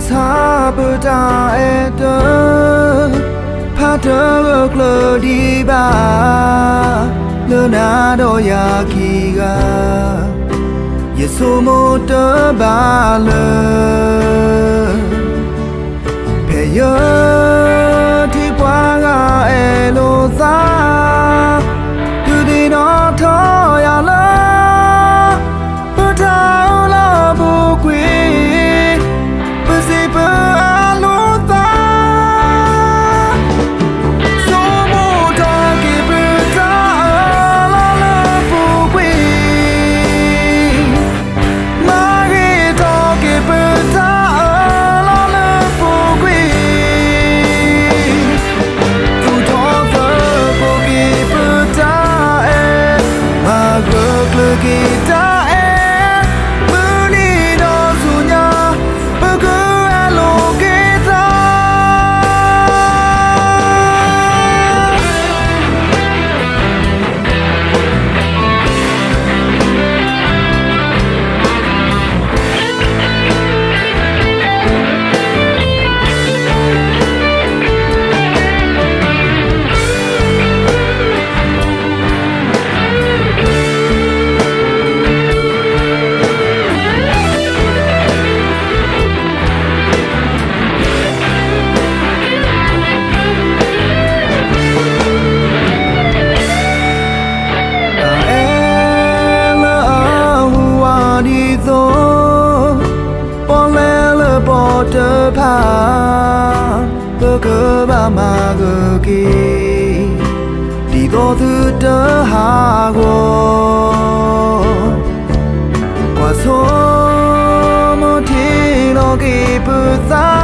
ဆါပတၢ်အဲၣ်တၢ်, ဖးတၢ်ဂၢၢ်ကျၢၤဒံးဘၣ်, လၢနၤဒီးယၤခံဂၤ, ယဆိကမိၣ်တဘၣ်လၢ ဖဲယထံၣ်ပှၤဂၤအဲၣ်လိာ်သး, ဒုးသ့ၣ်နီၣ်ထီၣ်ယၤလၢ ပတၢ်အၢၣ်လီၤပူၤကွံာ်, ပစံးပအၢၣ်လိာ်သး, ဆိကမိၣ်ထီၣ်က့ၤပတၢ်အၢၣ်လီၤလၢပူၤကွံာ်, မၤဂ့ၤထီၣ်က့ၤပတၢ်အၢၣ်လီၤလၢပူၤကွံာ်, သူၣ်ထီၣ်သကိးက့ၤပတၢ်အဲၣ်, မၤဂၢၢ်ကျၢၤက့ၤတၢ်အဲၣ်, မုၢ်နံၤဒီးဆူညါ ပကအဲၣ်လိာ်က့ၤသး. တၢ်အဲၣ်လၢအဟူးဝးဒ်သိး ပီၣ်လဲၣ်လၢပီၣ်တဖၣ် ပကဘၣ်မၤဂၢၢ်က့ၤ ဒ်သိးသုတဟးဂီၤ, ကွၢ်ဆိကမိၣ်ထံလီၤက့ၤပသး